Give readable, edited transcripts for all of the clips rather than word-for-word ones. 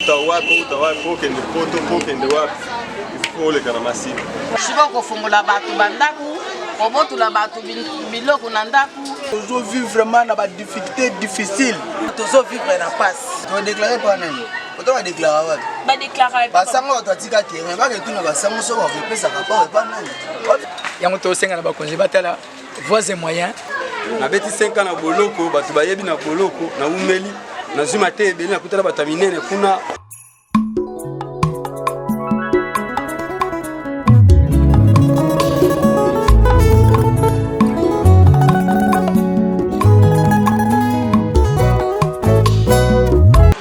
Outa wapi, outa wapi, mpo okende poto, mpo okende wapi, il faut oleka na Masina. Sikoyo kofongola bato bandako, kobotula bato biloko na ndako. Tozo vivre vraiment na ba difficulté difficile. Tozo vivre na pasi. To déclarer pa nani? Oto ba déclarer wapi? Ba déclarer. Basango bato atika terrain, baketuna basango soki bakopesaka rapport epa nani? Yango tosenga na bakonzi batala voies et moyens. Nabeti 5 ans na boloko, bato bayebi na boloko, naumeli, nazwi mateya ebele, nakutana bato ya minene kuna.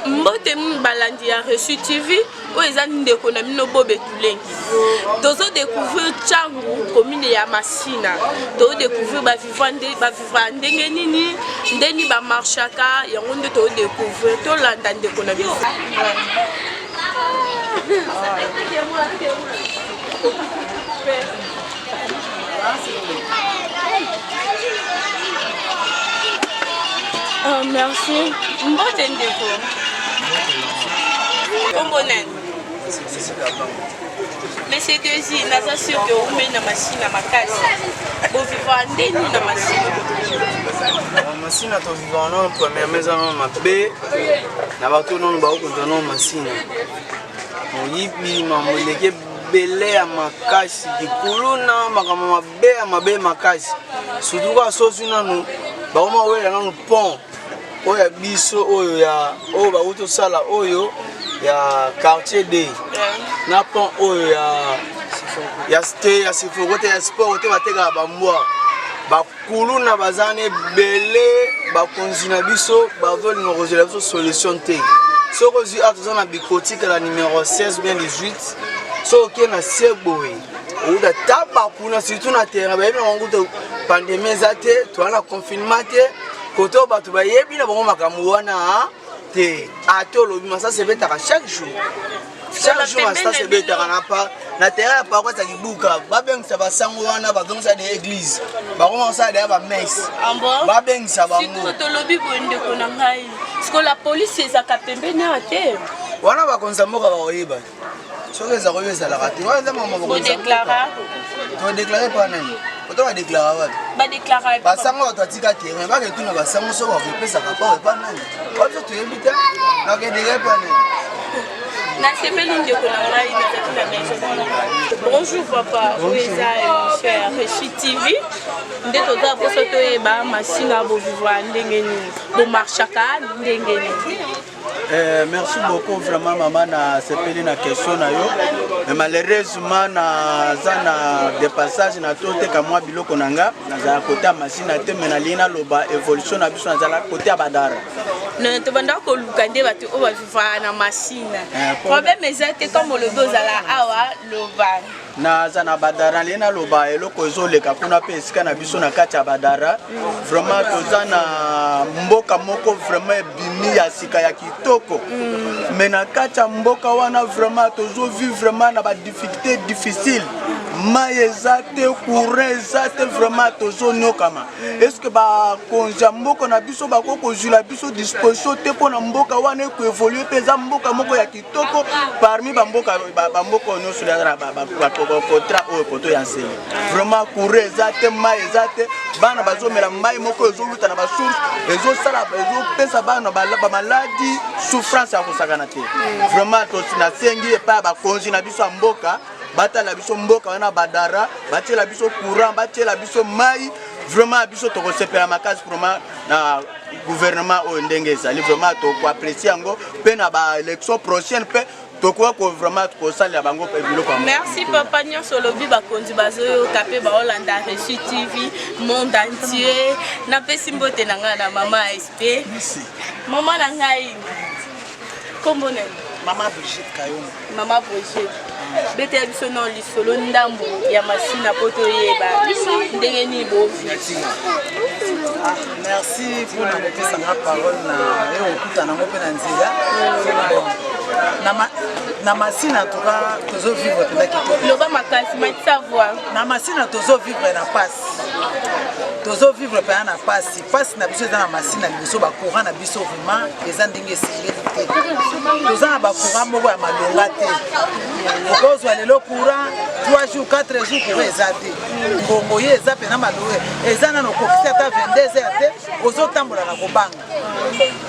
Mbote balandi ya Reçu TV, oyo eza ndeko na bino Bobe Tulengi. Tozo découvrir Tshangu, commune ya Masina. Tozo découvrir ba vivant nde ba vivra ndenge nini, ndeni ba marchaka, yango nde tozo découvrir. Tolanda ndeko na biso. Oh, merci. Mbote ndeko. Kombo nani? Monsieur Desi, naza sûr que oumeli na machine na makasi. Bovivra ndeni na machine? Masina tovivra nano premièrement eza nano mabe na bato nano bakokonza nano masina moyibi mambo eleki ebele ya makasi kikuluna makambo mabe ya mabe makasi surtout kaka sosi nanu bakoma wela nanu pont oyo ya biso oyo ya oyo bauti osala oyo ya quartier d na pont oyo ya ya te ya sifoko te ya sport te batekaka bambwa bakuluna baza na ebele bakonzi na biso bazolinga kozwela biso solution te soki ozwi awa toza na bikotikala numero 16 bien 18 soki oke na se boye outa taba kuna surtout na terrain bayebi na bango kuta pandemie eza te toza na confinement te kote oyo bato bayebi na bango makambo wana te ata olobi masasi ebetaka chaque jour chaque jour masasi ebetaka na pa na terrain ya paroisse ya kibuka babengisa basango wana bazongisa de église bakoma kosala deya bamesse ah babengisa bango tolobi boye ndeko na ngai sikoyo la polisi ezalaka pembeni awa te wana bakonzi ya mboka bakoyeba soki eza koyo ezalaka te wana eza makambo bodeklara todeklare mpa nani oto badeklara wapi badeklara basango bato atika terrain baketuna basango soki bakopesaka rapport epa nani wabiso toyebi te nakedekle mpa nani nasepeli ndeko na ngai nazalaki na maison bonjour papa oyo eza émission ya rechi tv nde toza mposa toyeba masina bovivra ndenge nini bomarchaka ndenge nini Eh, merci beaucoup vraiment mama na sepeli na question na yo mais malheureusement naza na de passage na toteka mwa biloko na nga nazala kote ya masina te mais nalingi naloba évolution na biso nazala kote ya badara non tobanda koluka nde bato oyo bavivaka na masina eh, problème eza te comme olobi ozala awa loba Naza na Badara, nalingi naloba eloko ezoleka kuna mpe esika na biso na kati ya Badara. Vraiment toza na mboka moko vraiment ebimi ya sika ya kitoko mais na kati ya mboka wana vraiment tozo vivre vraiment na ba difficulté difficile mai eza te courant eza te vraiment tozonyokama est ce que bakonzi ya mboka na biso bakoki kozwila biso disposition te mpo na mboka wana ekoevolue mpe eza mboka moko ya kitoko parmi bamboka bamboka oyo nyonso eza na bacontra oyo koto ya nsele vraiment courant eza te mai eza te bana bazomela mai moko ezoluta na basource ezosala ezopesa bana bamaladi souffrance ya kosakana te vraiment nasengi epai ya bakonzi na biso ya mboka batala biso mboka wana badara batiela biso courant batiela biso mai vraiment biso tokosepela makasi vraiment na gouvernement oyo ndenge ezali vraiment tokoapprécie yango mpe na baélection prochaine mpe tokoka ko vraiment kosalela bango mpe biloko yango merci papa nyonso olobi bakonzi bazoyoka mpe baolanda reçu tv monde entier napesi mbote na ngai na mama sp mama na ngai nkombo nani mama brigitte kayongo Mama Brigitte, betela biso nao lisolo ndambo ya masina mpo toyeba ndenge nini bovi. Ah, merci mpona kopesa nga parole na yo okutana yango mpe na nzela bon na, na masina en tout cas tozovivre mpenza kitoko loba makasi matisa voix na masina tozovivre na mpasi. Tozo vivre mpenza na pasi. Pasi na biso eza na masina liboso ba courant na biso vraiment eza ndenge esengeli te. Toza na ba courant moko ya malonga te. Okozwa lelo courant 3 jours 4 jours courant eza te. Ngongo ye eza mpenza malonga eza nano okokisi ata 22 heures te ozotambola na kobanga.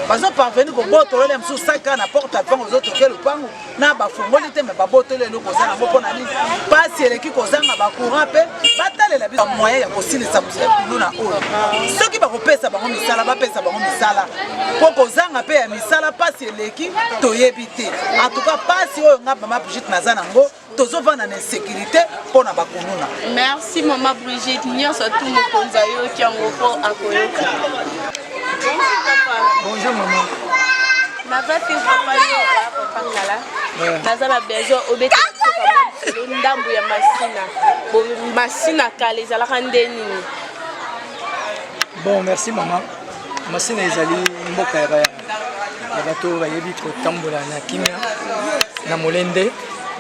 Bazo parvenir kobotola ya mosusu saka na porte ya lopango ozotoke lopango na bafungoli te me babotoli eloko oza nango mpo na nini mpasi eleki kozanga bacourant mpe batalela biso moyen ya kosilisa kuluna oyo soki bakopesa bango misala bapesa bango misala mpo kozanga mpe ya misala mpasi eleki toyebi te en tout cas mpasi oyo nga mama Brigitte naza nango tozovanda na insécurité mpo na bakuluna. Merci mama Brigitte, nyonso tu mokonzi ayoki yango mpo akoyoka. Bonjour papa. Bonjour maman. Naza te papa yoka papa ngala. Naza na besoin obetela biso kamwa lisolo ndambo ya masina. Bo masina kala ezalaka nde nini? Bon, merci maman. Masina ezali mboka ya ya bato bayebi kotambola na kimia na molende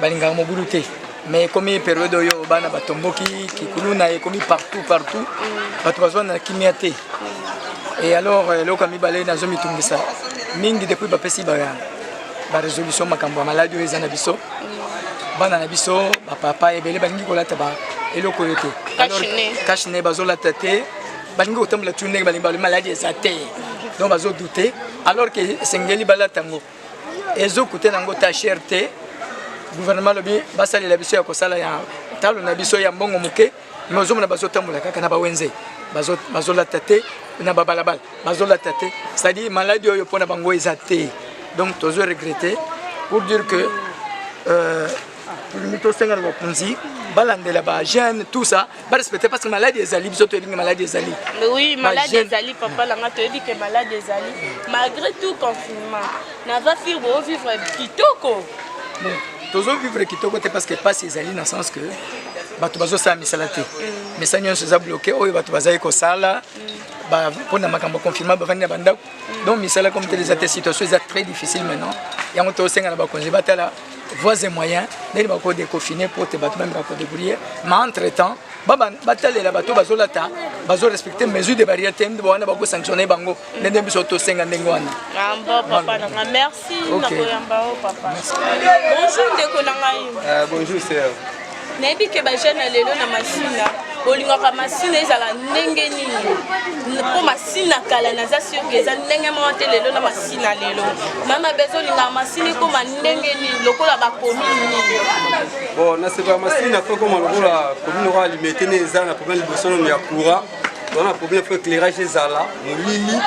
balingaka mobulu te mais ekomi periode oyo bana batomboki kikuluna ekomi partout partout bato bazwa na kimia te et alors eloko ya mibale nazomitungisa mingi depuis bapesi ba résolution makambo ya maladi oyo eza na biso bana na biso bapapa ebele balingi kolata ba eloko oyo te cache-nez bazolata te balingi kotambola tu ndenge balingi balobi maladi eza te donc bazodoute alors que esengeli balata yango ezokute na yango ta cher te gouvernement alobi basalela biso ya kosala ya talo na biso ya mbongo moke me ozomona bazotambola kaka na bawenze bazolata te na babalabala bazolata te c'est-à-dire maladi oyo mpo na bango eza te donc tozo regrette pour dire que euh, tolingi tosenga na bakonzi balandela ba jeune tout ça barespecte parce que maladi ezali biso toyebi ke maladi ezali oui maladi ezali papa na nga toyebi ke maladi ezali malgré tout confinement naza sur bovivre kitoko. Bon, tozo vivre kitoko te parce que pasi ezali na sens que bato bazosala misala te mm. misala nyonso eza bloqué oyo bato bazali kosala mpo na makambo ya confinement bavandi na bandako mm. donc misala comme tel eza te situation eza très difficile maintenant yango tosenga na bakonzi batala voies et moyens ndenge bako déconfiner mpo te bato bameka kodébrouiller mais entre temps batalela bato bazolata bazorespecte mesure de barrière te nde wana bakosanctionne bango ndenge biso tosenga ndenge wana. Ah, bon papa na ngai merci na koyamba yo papa. Bonjour ndeko na ngai. Euh, bonjour sœur. Nayebi ke bajeune ya lelo na masina bolingaka masina ezala ndenge nini mpo masina kala naza sur ke eza ndenge moko te lelo na masina lelo mama bezo olingaka masina ekoma ndenge nini lokola bakomini nini? Bon nasepaka masina fo ekoma lokola commune lokola limete nde eza na problème liboso nano ya courant toza na problème fo éclairage ezala molili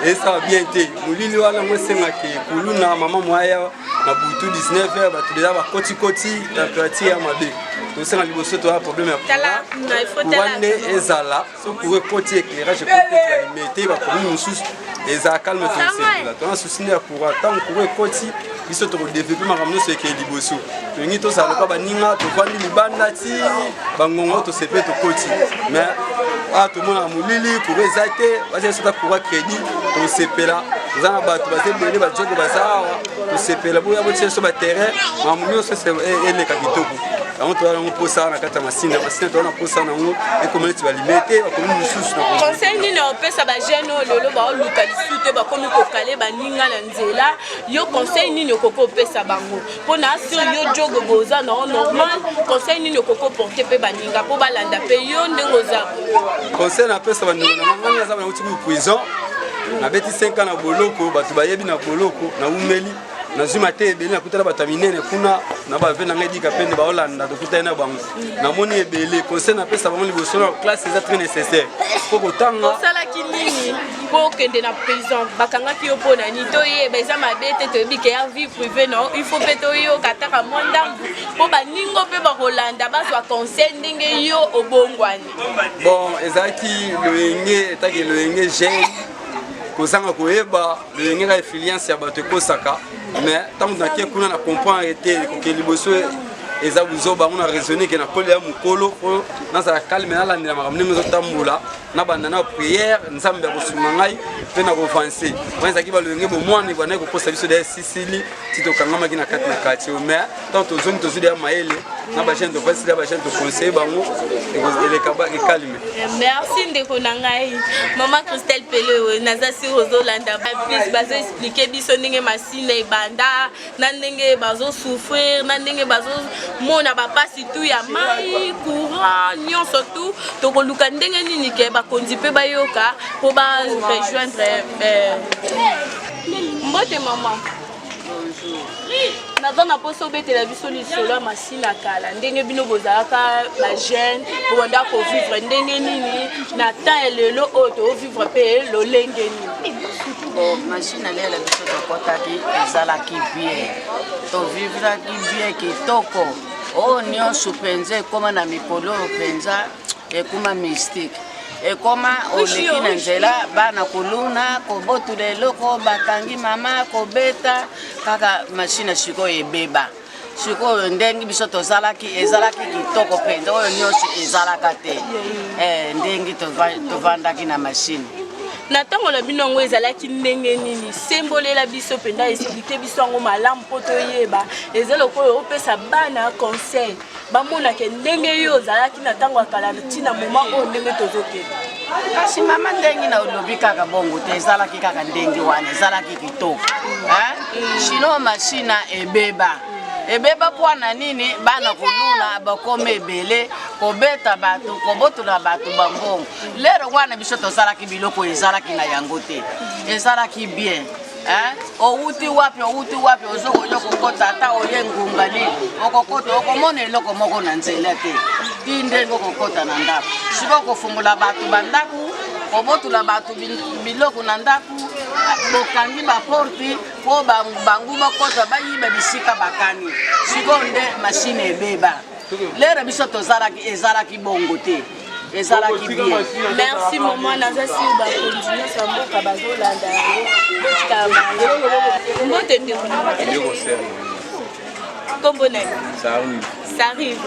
esala bien te molili wana yango esengaka kuluna mama mwaya na butu 19 heures bato deja bakotikoti température ya mabe tosenga liboso toza problème ya courant nde ezala so courant ekoti éclairage ekoti balimete bacommune mosusu ezala calme tosepela toza susi nde ya courant ntango courant ekoti biso tokodevelope makambo nyonso ekei liboso tolingi tozala lokola baninga tovandi libanda ti bangongo tosepeli tokoti mais awa tomonaka molili courant eza te baza biso ta courant crédit tosepela toza na bato baza ebele bajoko baza awa tosepela boya botia biso baterrain makambo nyonso eleka kitoko yango toza nango mposa na kati ya masina masina toza na mposa nango ekoma neti balime te bakomi mosusu conseil nini opesa bajeune oyo lelo baoluka lisu te bakomi kokale baninga na nzela yo conseil nini okoki opesa bango mpo na sur yo jogo boza nango normal conseil nini okoki oporte mpe baninga mpo balanda mpe yo ndenge oza conseil napesa bandeko na ngai naza nauti ku prison nabeti 5 ans na boloko bato bayebi na boloko naumeli nazwi mateya ebele nakutana bato ya minene kuna na bave na ngai dika pende baolanda tokutani na bango namoni ebele conseil napesa bango liboso na classe eza très nécessaire mpo kotanga osalaki nini mpo okende na prison bakangaki yo mpo na nini toyeba eza mabe te toyebi ke ya vie privé na il faut mpe toyoka ataka mwa ndambu mpo baningo mpe bakolanda bazwa conseil ndenge yo obongwani bon ezalaki loyenge etaki loyenge jeune kozanga koyeba loyenge kaka influence ya bato ekosaka mais ntango nakie kuna na comprendre te ekoke liboso eza buzoba yango na raisonne ke nakoli ya mokolo mpo nazala calme nalandela makambo ndenge ezotambola nabanda na prière nzambe akosunga ngai mpe na koavanse wana ezalaki balolenge bomwana ebandaki kokosa biso deya sisili ti tokangamaki na kati na quartier mais ntango tozongi tozwi deya mayele Na bajeune tofasila bajeune toconseille bango eleka ekalme. Merci ndeko na ngai mama Christelle Pele, naza sur ozolanda plus bazo expliquer biso ndenge masina ebanda na ndenge bazo souffrir na ndenge bazomona bapasi tu ya mai courant nyonso tu tokoluka ndenge nini ke bakonzi mpe bayoka mpo ba rejoindre eh. Mbote mama, naza na mposa obetela biso lisolo ya masina kala, ndenge bino bozalaka bajeune, bobanda kovivre ndenge nini na temps ya lelo oyo toovivre mpe lolenge nini? Bon, machine alela biso tokɔtaki ezalaki bien, tovivraki bien kitoko. Oyo nyonso mpenza ekóma na mikolo oyo mpenza ekóma mystique, ekóma oleki na nzela, bana koluna kobotula eloko, bakangi mama kobeta kaka machine. Sikoyo ebeba. Sikoyo ndenge biso tozalaki ezalaki kitoko mpenza, oyo nyonso ezalaka te. Ndenge tovandaki na machine. Na ntango na bino yango ezalaki ndenge nini? Sembolela biso mpenza, expliquer biso yango malamu mpo toyeba. Eza lokola opesa bana conseil, bamonake ndenge yo ozalaki na ntango ya kala ntina moma oyo ndenge tozokende. Kasi mama, ndenge na olobi kaka bongo te, ezalaki kaka ndenge wana, ezalaki kitoko. Sino masina ebeba, ebeba mpo na nini? Bana koluna bakoma ebele, kobeta bato, kobotola bato bambongo. Lero wana biso tosalaki biloko ezalaki na yango te, ezalaki bien. Owuti wapi, owuti wapi, ozokoya kokota, ata oye ngunga nini, okokota okomona eloko moko na nzela te ti ndenge okokota na ndako. Sikoyo kofungola bato bandako, kobotola bato biloko na ndako, bokangi baporte mpo bangu bakota bayiba bisika bakani. Sikoyo nde mashine ebeba. Lere biso tozalaki ezalaki bongo te, ezalaki bien. Merci mama, naza sur bakonzi nyonso ya mboka bazolanda yango, botika malamu. Mbote ndeko. Ndeko Serge. Nkombo na ye? Ça arrive. Ça arrive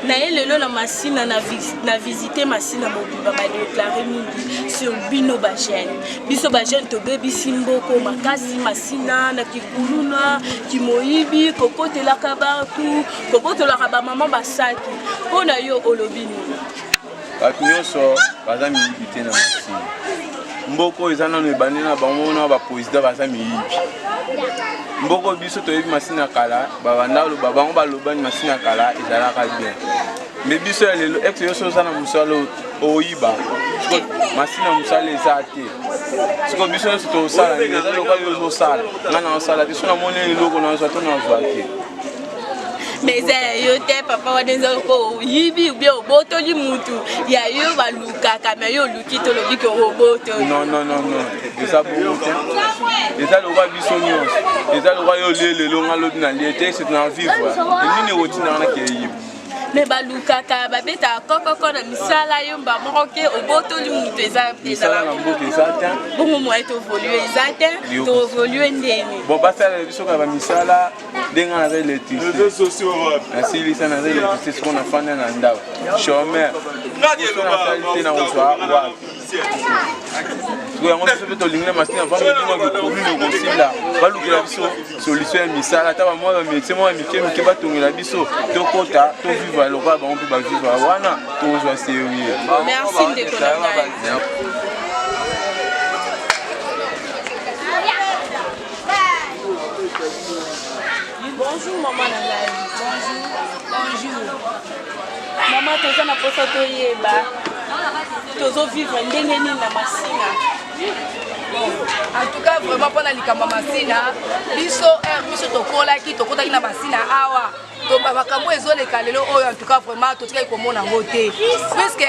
na ye lelo na Masina, na visite Masina mobimba, badéclarer mingi sur bino bajeune. Biso bajeune tobebisi mboko makasi. Masina na kikuluna, kimoyibi, kokotelaka bato, kobotolaka bamama basaki. Mpo na yo olobi nini? Bato nyonso baza miyibi te na Masina. Mboka oyo eza nano ebandi na bango na baprésident baza miyibi. Mboka oyo biso toyebi Masina kala, babanda oloba bango balobani Masina kala ezalaka bien, mais biso ya lelo ex yo so oza na mosala oyiba. Masina mosala eza te. Sikoyo biso nyonso tosala nini? Eza lokola yo ozosala, ngai na osala te. So namoni eloko nazwa to nazwa te. Mais eza ya yo te papa, wana eza loko oyibi ubie obotoli mutu ya yo. Balukaka mais yo oluki, tolobi ke obotoli. Non, non, non, non, eza bongo te. Eza lokwa biso nyonso, eza lokwa yo olie lelo, nga lobi na lie te. C'est na vivre nini ekotinaka na keyiba? Mais balukaka, babetaka kokoko na misala, yo mba moko ke obotoli mutu, eza Misala na mboka eza te. Bongo moye toévoluer eza te, toévoluer ndeni? Bon, basalela biso kaka bamisala. Ndenge nga naza électricité, nasilisa, naza électricité, sikoyo nafanda na ndako chômeur, so nasali te na kozwa wapi? Sikoyo yango biso mpe tolingi na Masina vamodima commune okosila, balukela biso solution ya misala, ata bamwa bamétier mwa mike mike, batongela biso tokota tovivre lokola bango mpe bavivre wana, tokozwa sérieux. Merci ndeko na ngai. Bonjour mama na ngai. Bonjour. Bonjour. Mama, toza na posa toyeba tozovivre ndenge nini na Masina. En tout cas vraiment, mpona likambo ya Masina, biso heure biso tokolaki, tokotaki na Masina awa, makambo ezoleka lelo oyo, en tout cas vraiment totikaki komona yango te, puisque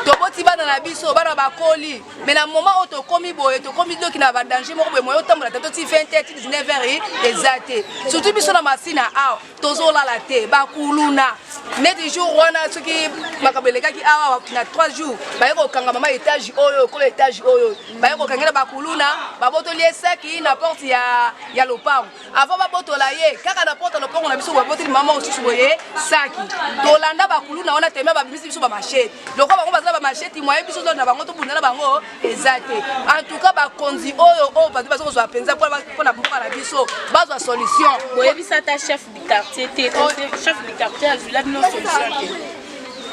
toboti bana na biso, bana bakoli. Mais na moment oyo tokomi boye, tokomi doki na badanger moko boye. Moyo otambola te toti 20 ti 19 heures eza te, surtout biso na Masina awa tozolala te. Bakuluna neti jour wana, soki makambo elekaki awa na 3 jours, baye kokanga mama étage oyo, ekolo étage oyo, baye kokangela bakuluna, babotoli ye saki na porte ya lopango. Avant babotola ye kaka na porte ya lopango na biso, baboteli mama mosusu boye saki. Tolanda bakuluna wana tema, babimisi biso bamachete lokola bango. baza bamasheti moye biso na bango tobunda na bango eza te. En tout cas bakonzi oyo oyo bato baza kozwa mpenza mpo na mboka na biso bazwa solution. Boyebisa ata chef du quartier te, chef du quartier azwila bino solution te?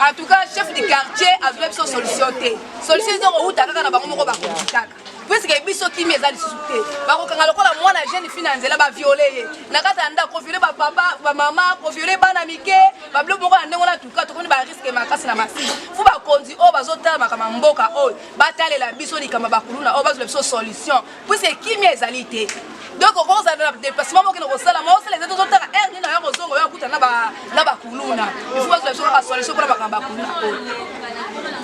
En tout cas chef du quartier azwila biso solution te. Solution eza kowuta kaka na bango moko bakonzi kaka, puisque biso kimi eza lisusu te. Bakokanga lokola mwana jeune fille na nzela, baviole ye na kati ya ndako, koviole bapapa, bamama, koviole bana mike, babiloko moko na ndenge wana. Tuka tokomi bariske makasi na masini. Fu bakonzi oyo bazotala makambo ya mboka oyo batalela biso likambo ya bakuluna oyo, bazwela biso solution, puisque kimia ezali te. Donc okozala na déplacement moko okende kosala ma osala eza, tozotala heure nini aya kozonga oyo akuta na bakuluna. Il faut bazwela biso kaka solution mpona makambo ya bakuluna oyo.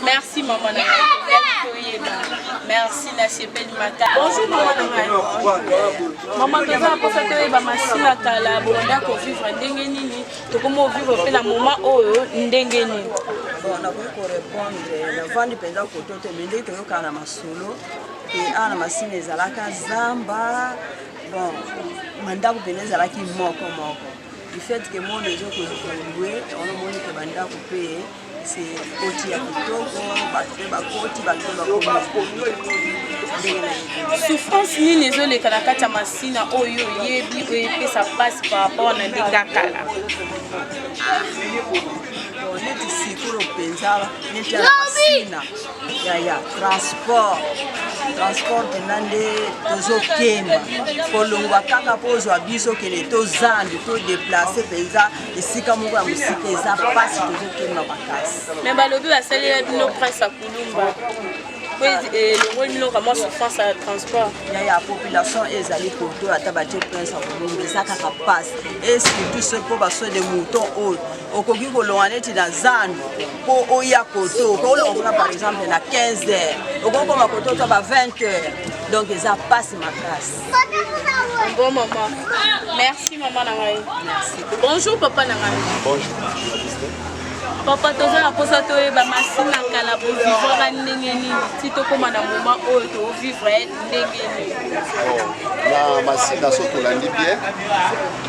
Merci mama na ngai, toyeba. Merci, nasepeli maka. Bonjour mama na ngai. Mama, toza na mposa toyeba Masina kala bolanda kovivre ndenge nini, tokomi ovivre mpe na moment oyo ndenge nini? Bon, nakoki korépondre, navandi mpenza koto te, mais ndenge toyokaka na masolo ke awa na Masina ezalaka zamba. Bon, bandako mpenza ezalaki moko moko. Du fait ke monde ezokoévolue, onomoni ke bandako mpe se koti ya kitoko, bato mpe bakoti, bato mpe bakomi ndenge na yebi. Souffrance nini ezoleka na kati ya Masina oyo oyebi, oyo epesa mpasi par rapport na ndenge ya kala? Bon, neti sikoyo mpenza, neti ya na Masina, yaya, transport mpenza nde tozokemba kolongwa kaka mpo ozwa biso kende tozandu todeplace mpenza esika moko ya mosika, eza mpasi, tozokemba makasi. Me balobi basalela bino Prince ya Kulumba po elongoli bino kamwa souffrance ya transport. Yaya, population ezali koto, ata batie Prince ya Kulumba, eza kaka mpasi, et surtout soki mpo basaut de mouton oyo okoki kolonga neti na zandu mpo oya koto, okolonga kuna par exemple na 15 heures, okokoma koto to ba 20 heures, donc eza mpasi makasi. Bon maman, merci mama na ngai. Bonjour papa na ngai. Bonjour journaliste. Papa, toza na mposa toyeba Masina kala bovivraka ndenge nini, ti tokóma na moment oyo tovivre ndenge nini? Bon, na Masina, so tolandi bien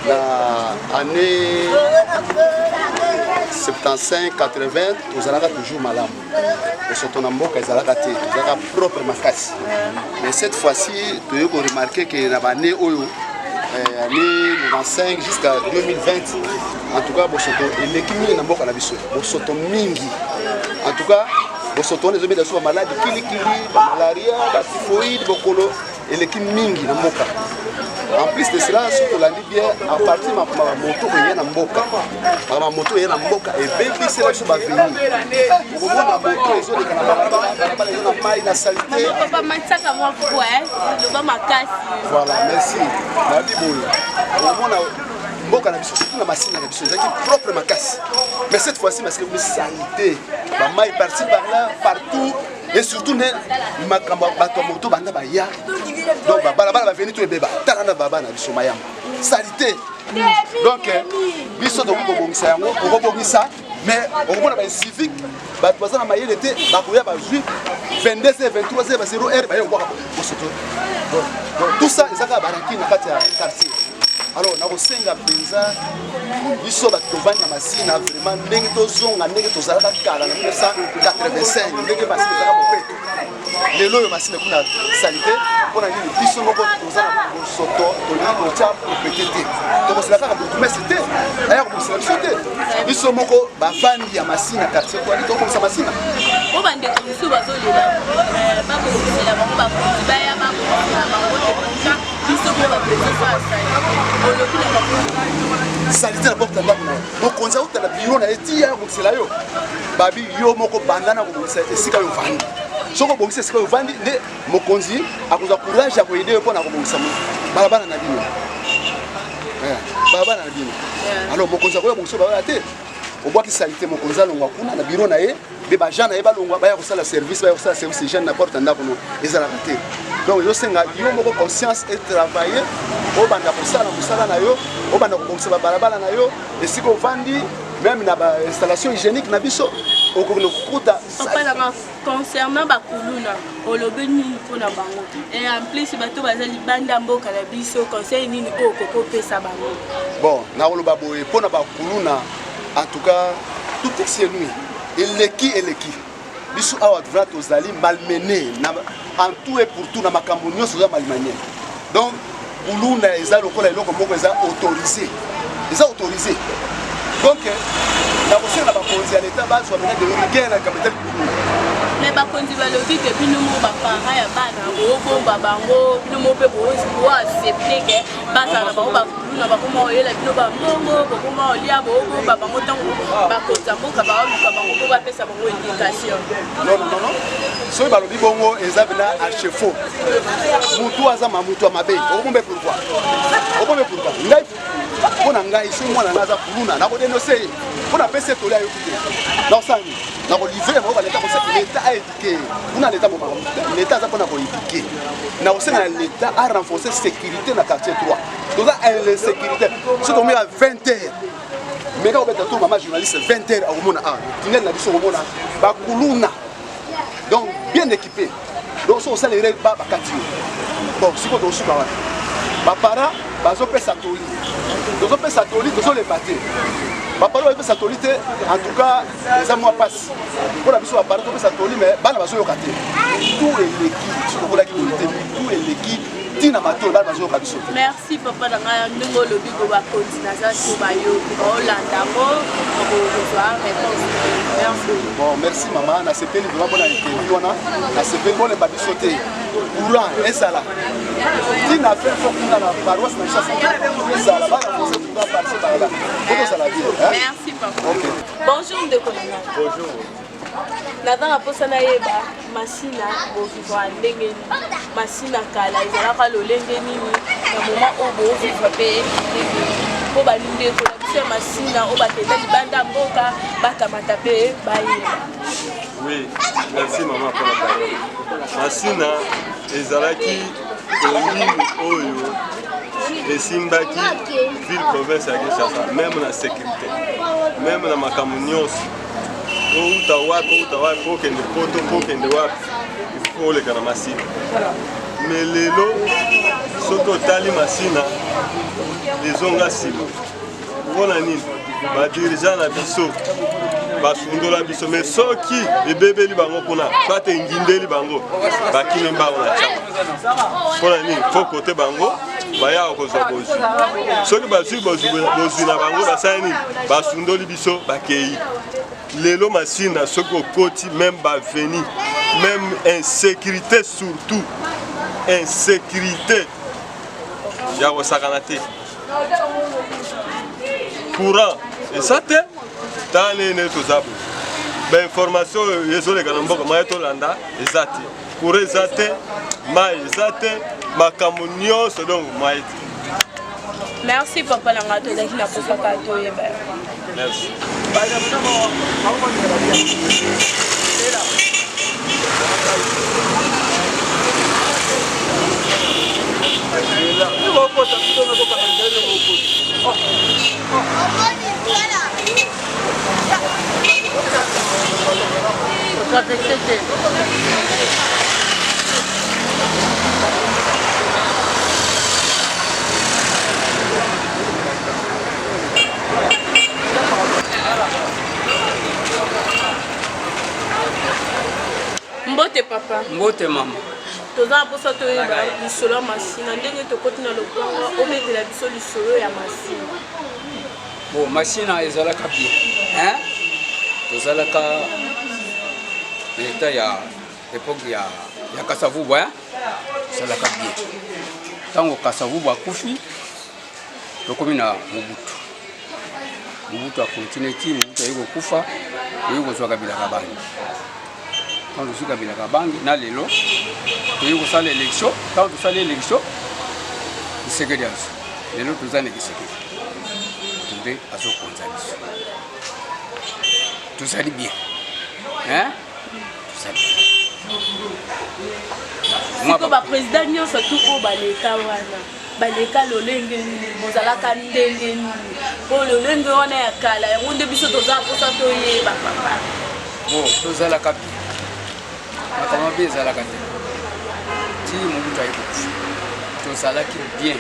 na année 75 80, tozalaka toujours malamu, bosoto na mboka ezalaka te, tozalaka propre makasi. Mais cette fois-ci toyei koremarquer ke na baannée oyo, année 95 jusqu'à 2020, en tout cas bosoto eleki mingi na mboka na biso, bosoto mingi. En tout cas bosoto wana ezobenda biso bamaladi kilikili, bamalaria, batyphoïde, bokolo eleki mingi na mboka. En plus de cela, soki tolandi bien, à partir mamoto eya na mboka, mamoto eya na mboka ebebisela biso baveni. Okomona moto ezoleka na balabala, balabala eza na mai na saleté. Papa, matisaka mwa voix, loba makasi. Voilà, merci. Nayebi boye, okomona mboka na biso, surtout na Masina na biso, ezalaki propre makasi, mais cette fois-ci Masina ekomi saleté, bamai parci par là, partout, et surtout nde makambo bato ya moto banda baya. Donc babalabala, baveni to ebeba. Tala na baba na biso mayamba, saleté. Donc biso tokoki kobongisa yango, okobongisa, mais okomona baincivique, bato baza na mayele te, bakoya bazwi 22 heures, 23 heures, ba 0 heure, baye kobwaka bosoto. Donc tout ça eza kaka baranki na kati ya quartier. Alors nakosenga mpenza biso bato tovandi na Masina, vraiment ndenge tozonga ndenge tozalaka kala na 1985, ndenge Masina ezalaka bopeto. Lelo oyo Masina kuna saleté, mpona nini? Biso moko toza na bosoto, tolingi kotia propreté te. Tokosela kaka bourgmestre te aya kobongisela biso te. Biso moko bavandi ya Masina quartier kwali tokobongisa Masina. Po bandeko mosusu bazolela babongisela bango, bakonzi baya babongisela bango te, pourtant biso mpo bato asali, olobi na bango? Saleté na porte ya ndako na yo, mokonzi auta na biro na ye ti ya kobongisela yo? Babi yo moko banda na kobongisa esika yo ovandi. Soki obongisi esika oyo ovandi, nde mokonzi akozwa courage ya koaider yo mpona kobongisa balabala na bino, balabala na bino. Alors mokonzi akoya bongisa balabala te, obwaki saleté. Mokonzi alongwa kuna na biro na ye, mpe baagent na ye balongwa, baya kosala service, baya kosala service hygiène na porte ya ndako no, ezalaka te. Donc ezosenga yo moko conscience etravaille, obanda kosala mosala na yo, obanda kobongisa babalabala na yo esika ovandi, même na bainstallation hygiénique na biso okoki kokuta. Papa nanga, concernant bakuluna, olobi nini mpona bango? Et en plus bato baza libanda mboka na biso, conseil nini oyo okoki opesa bango? Bon, nakoloba boye mpona bakuluna, en tout cas tout excès nuit eleki, eleki. Biso awa vraiment tozali malmené na en tout et pour tout na makambo nyonso oza malmené. Donc kuluna eza lokola eloko moko eza autorisé. Eza autorisé. Donc nakosenga na bakonzi ya leta bazwa mena de rigueur na likambo etali kuluna. Mais bakonzi balobi ke bino moko baparent ya bana bobomba bango, bino moko mpe boaccepte ke bazala na bango bakuluna, bakoma koyela bino bambongo, bokoma kolia, bobomba bango ntango bakonzi ya mboka baoluka bango mpo bapesa bango éducation. Non, non, non, non. Soki balobi bongo eza mpena archefaux. Mutu aza ma mutu ya mabe. Okobombe pourquoi? Okobombe pourquoi? Ngai mpo na ngai soki mwana ngai aza kuluna nakodenonse ye mpo napesi ye toli ayoki te nakosala nini? Nakolivre bango baleta kosa leta aedike ye kuna leta mobaka leta aza mpona koedike. Nakosenga na leta a renforcer sécurité na quartier 3 toza insécurité soki tokomeka 20 heures meka kobeta tour mama journaliste 20 heures akomona awa tunnel na biso okomona bakuluna donc bien équipé donc soki osala erreur ba bakati yo bon sikoyo tokosuka wapi baparent bazopesa toli tozopesa toli tozolemba te baparent bazopesa toli te en tout cas eza mwa mpasi mpo na biso baparent topesa toli mais bana bazoyoka te mitu eleki soki tokolaki boye te mitu eleki ntina matoi bana bazoyoka biso te. Merci papa na ngai ndenge olobi bo bakonzi naza so bayoki baolanda yango bakozwa réponse. Merci. Bon, merci mama, nasepeli vraiment mpona interview wana, nasepeli bolemba biso te. Courant ezala ntina fin fo kuna na paroisse na biso ezala bana kose courant par-ci par-là po tozala bien. Merci papa. Okay. Bonjour ndeko na ngai. Bonjour. Naza na mposa nayeba Masina bovivra ndenge nini? Masina kala ezalaka lolenge nini? Na moment oyo bovivre mpe ndenge nini? Mpo bandeko na biso ya Masina oyo bakenda libanda mboka bakamata mpe bayeba. Oui, merci maman pour la parole. Masina ezalaki commune oyo esimbaki ville province ya Kinshasa, même na sécurité, même na makambo nyonso. Outa wapi, outa wapi, okende poto, okende wapi, il faut oleka na Masina. Mais lelo soki otali Masina ezonga nsima. Mpona nini? Ba dirigeant na biso basundola biso, mais soki ebebeli bango kuna, soit engindeli bango, bakimi mbango na chama. Mpona nini? Fo kote bango baya kozwa bozwi. Soki bazwi bozwi na bango, basali nini? Basundoli biso, bakei. Lelo Masina soki okoti, même baveni, même insécurité, surtout insécurité ya kosakana te. Courant eza te, tala nene toza boye, bainformation oyo ezoleka na mboka maye tolanda eza te, courant eza te, mai eza te, makambo nyonso donc maye te. Merci papa na ngai, tozalaki na posa kaka toyeba. Merci. Mbote papa. Mbote mama. Toza na mposa toyeba lisolo ya Masina, ndenge tokoti na lopango, obetela biso lisolo ya Masina. Bon, Masina ezalaka bien, hein? Tozalaka na état ya époque ya Kasavubu, hein? Tozalaka bien. Ntango Kasavubu akufi, tokomi na Mobutu. Mobutu akontinue ti Mobutu aye kokufa, toye kozwa Kabila Kabange. Ntango tozwi Kabila Kabange na lelo toye kosala élection. Ntango tosali élection, Tshisekedi azwi. Lelo toza na Tshisekedi nde azokonza biso, tozali bien, hein? Tozali bien. Sikoyo baprésident nyonso tu oyo baleka wana baleka lolenge nini, bozalaka ndenge nini? Mpo lolenge wana ya kala yango nde biso toza mposa toyeba papa. Bon, tozalaka bien, makambo mabe ezalaka te ti Mobutu aye kokufa, tozalaki bien,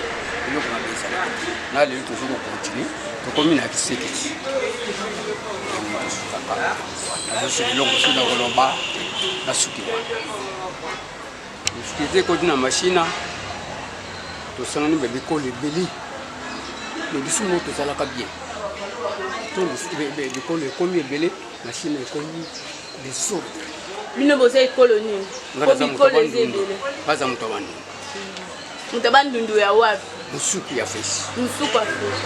eloko mabe ezalaka te. Na lelo tozo kocontinue, tokomi na Tshisekedi, tosukaka nazosela eloko mosusu na koloba. Nasuki wana. Difficulté ekoti na machine tosangani ba bikolo ebele mais biso moko tozalaka bien to bikolo ekomi ebele machine ekomi desordre. Bino boza ekolo nini? Nga Po naza moto bikolo ya eza Bandundu. ebele. Baza moto ya Bandundu. Moto ya Bandundu ya wapi? Mosuku ya fesi. Mosuku ya fesi.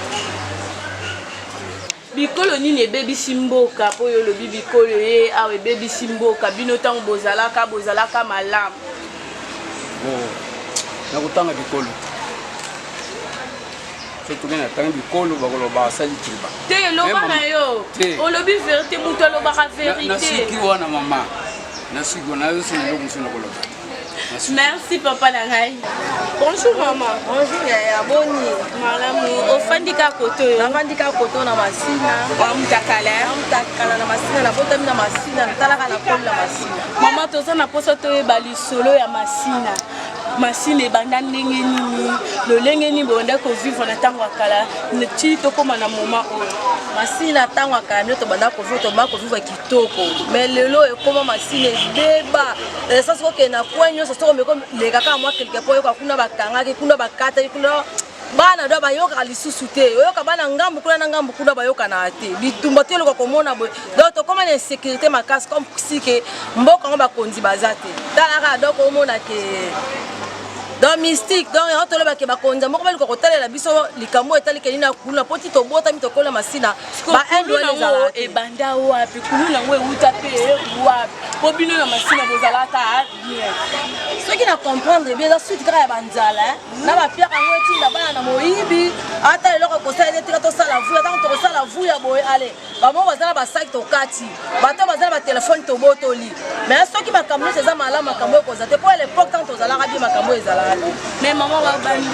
Bikolo nini ebebisi mboka? Mpo yo olobi bikolo ye awa ebebisi mboka. Bino ntango bozalaka bozalaka malamu. Bon, nakotanga bikolo te. Soki natangi bikolo bakoloba asali triba. Te, loba na yo. Olobi verite, moto alobaka verite. Nasuki wana mama. Nasuki wana nazosala eloko mosusu nakoloba. Merci papa na ngai. Bonjour maman. Bonjour yaya, boni? Malamu, ofandi kaka koto oyo? Nafandi kaka koto na Masina. Wa mutakala? Na mutakala na Masina, nabotami na Masina, natalaka na koli na Masina. Mama, toza na posa toyeba lisolo ya Masina. Masina ebanda ndenge nini? Lolenge nini bobanda kovivre na ntango ya kala ti tokóma na moment oyo? Masina ntango ya kala nde tobanda kovivre, tobanda kovivre kitoko. Mais lelo ekoma Masina ebeba. Essence kokende na coin nyonso soki omeki koleka kaka mwa quelque part oyoka kuna bakangaki, kuna bakataki, kuna bana do bayokaka lisusu te. Oyoka bana ngambu kuna na ngambu kuna bayokanaka te. Bitumba te eloko komona boye. Donc tokoma na insécurité makasi comme si que mboka yango bakonzi baza te. Tala kaka donc omona ke donc mystique donc yango toloba ke bakonzi moko baluka kotalela biso likambo etali ke nini na kuluna mpo ti tobotami tokola masina ba inde wana ezalaka te. Ebanda wapi kuluna yango ewuta mpe wapi mpo bino na masina bozalaka bien? Soki na comprendre bien eza suite kaka ya banzala na bapiaka yango etinda bana na moyibi ata eloko ekosala ete tika tosala vuya ntango tokosala vuya boye ale bamoko baza na basaki tokati bato baza na batelefone tobotoli mais soki makambo nyonso eza malamu makambo ekoza te mpo ya lepoke ntango tozalaka bien makambo ezalaka te. Mais mama,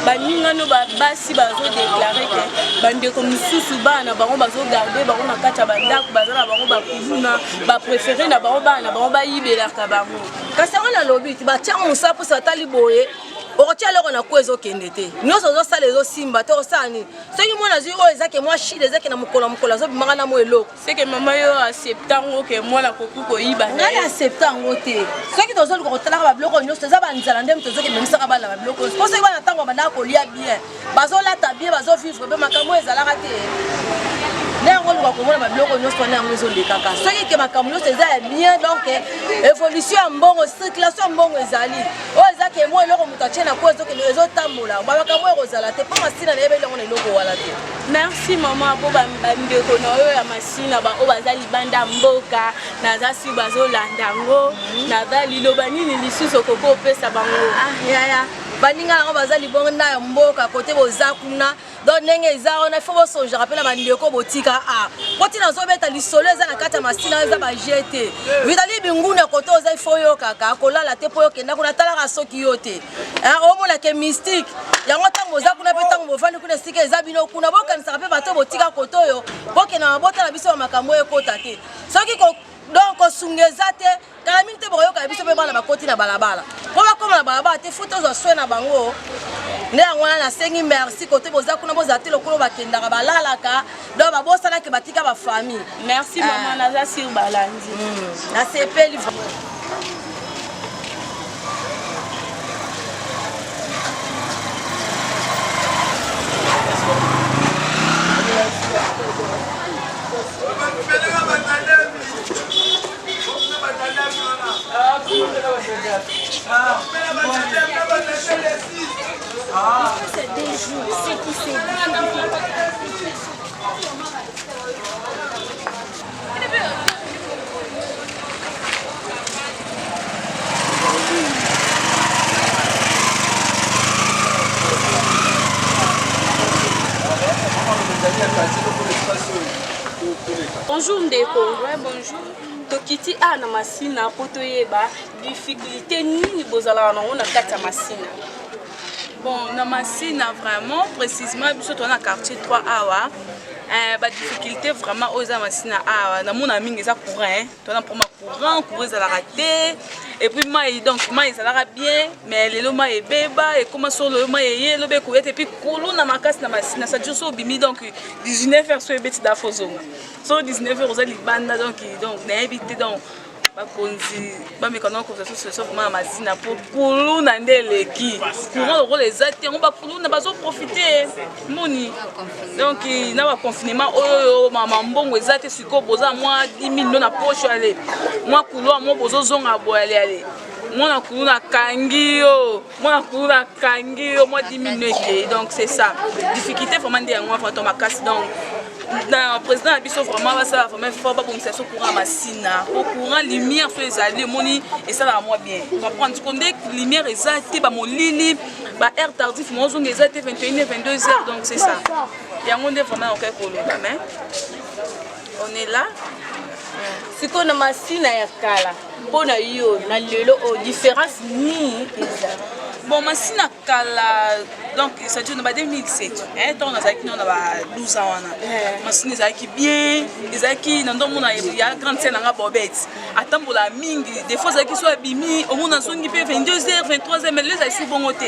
baningano basi bazodeklare ke bandeko mosusu bana na bango bazogarde bango na kati ya bandako baza na bango bakuluna baprefere na bango bana na bango bayibelaka bango. Kasi yango nalobi batiango mosala mposa batali boye okotia eloko na ko ezokende te nyonso ozosala ezosimba te osala nini soki mwana azwi oyo ezake mwa shide ezake na mokolo mokolo azobimaka na mwa eloko. Seke mama yo accepte yango ke mwana akoki koyiba? Ngai accepte yango te. Soki tozoluka kotalaka babiloko nyonso eza banzala nde moto ezoki ememisaka bana babiloko nyonso mpo soki bana ntango bandaka kolia bien bazolata bien bazovivre be makambo oyo ezalaka te nde yango oluka komona babiloko nyonso wana yango ezolekaka soki ke makambo nyonso eza ya bien donc évolution ya mbongo circulation ya mbongo ezali oyo eza ke mwa eloko moto atie na ko ezokende ezotambola bamakambo oyo ekozala te mpo masina nayebeli yango na eloko wana te. Merci mama, mpo bandeko na oyo ya masina baoyo baza libanda mboka naza si bazolanda yango naza liloba nini lisusu okoki opesa bango? Yaya, baninga yango baza libonda ya mboka kote boza kuna donc ndenge eza wana ifo bosonjaka mpe na bandeko botika a po ntina ozobeta lisolo eza na kati ya masina eza baje te vitali binguna kote oza ifo oyokaka kolala te mpo oyokenda kuna talaka soki yo te omonake mystique yango ntango boza kuna mpe ntango bovandi kuna esika eza bino kuna bokanisaka mpe bato botika kote oyo bokenda mabota na biso ya makambo oyo ekota te soki donc kosunga eza te kala mingi te bokoyoka biso mpe bana bakoti na balabala mpo bakóma na balabala te fo tozwa soin na bango nde yango wana nasengi merci kote boza kuna bozala te lokolo bakendaka balalaka donc babosanaki batika bafamille. Merci mama, naza sur balandi. Nasepeli. Bonjour ndeko. Ouais, bonjour. Tokiti a na masina mpo toyeba difficulté nini bozalaka nango na kati ya masina. Bon, na masina vraiment précisément biso toza na quartier 3 awa badifficulté vraiment oyo eza masina awa namona mingi eza courant. Toza na problème ya courant, courant ezalaka te et puis mai, donc mai ezalaka bien mais lelo mai ebeba ekóma solo oyo mai eye elobi ekoya te et puis kuluna makasi na masina c'est-à-dire so obimi donc 19 heures so ebeti da fozonga so 19 heures oza libanda donc nayebi te donc. Bakonzi bameka na kozwa so solution vraiment na masina po kuluna nde eleki courant lokola eza te yango bakuluna bazoprofite moni donc na baconfinement oyo mama mbongo eza te sikoyo boza mwa 10 000 no na poche ale mwa couloir mo bozozonga boye ale ale mwana kuluna akangi yo mwana kuluna akangi yo mwa 10 000 no ekei. Donc c'est ça, difficulté vraiment nde yango vraiment to makasi. Donc na président na biso vraiment basala vraiment fort, babongisa biso courant ya Masina po courant, lumière so ezali, omoni esalaka mwa bien comprendre. Siko nde lumière eza te, bamolili, ba heure tardif mozonga eza te, 21 22 heures. Donc c'est ça, yango nde vraiment nakoki koloba, mais on est là. Sikoyo na Masina ya kala mpo na yo na lelo oyo, différence nini eza? Bon, Masina kala, donc c'est-à-dire na ba 2007, ntango nazalaki nano na ba 12 ans wana, Masina ezalaki bien, ezalaki na ndomona ya grande sœur nanga Bobete atambola mingi. Des fois azalaki so abimi, omona azongi mpe 22 heures, 23 heures, mais lelo ezali su bongo te.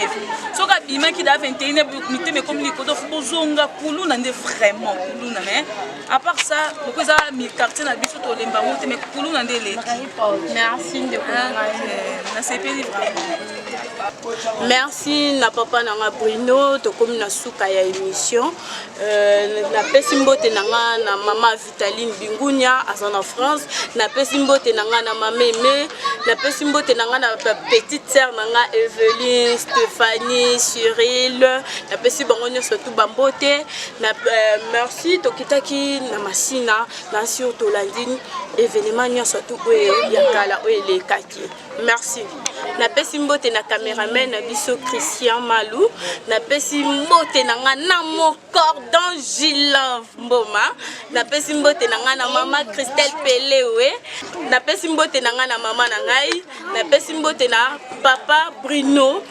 Soki abimaki da 21 heures, mitema ekomi likolo, fo bozonga, kuluna nde vraiment kuluna. Mais à part ça, loko eza quartier na biso, tolemba yango te, mais kuluna nde eleki. Merci, ndeko na ngai. Nasepeli vraiment. Merci na papa na nga Bruno. Tokomi na suka ya émission. Napesi mbote na nga na mama Vitaline Bingunia, aza na France. Napesi mbote na nga na mama Eme. Napesi mbote na nga na petite sœur na nga Eveline, Stéphanie, Cyril. Napesi bango nyonso tu bambote na merci. Tokitaki na Masina na sur tolandi événement nyonso tu oyo ya kala oyo elekaki. Merci. Napesi mbote na cameraman na biso Christian Malu. Napesi mbote na nga na mon cordon Gilove Mboma. Napesi mbote na nga na mama Christelle Pelewe. Napesi mbote na nga na mama na ngai. Napesi mbote na papa Bruno.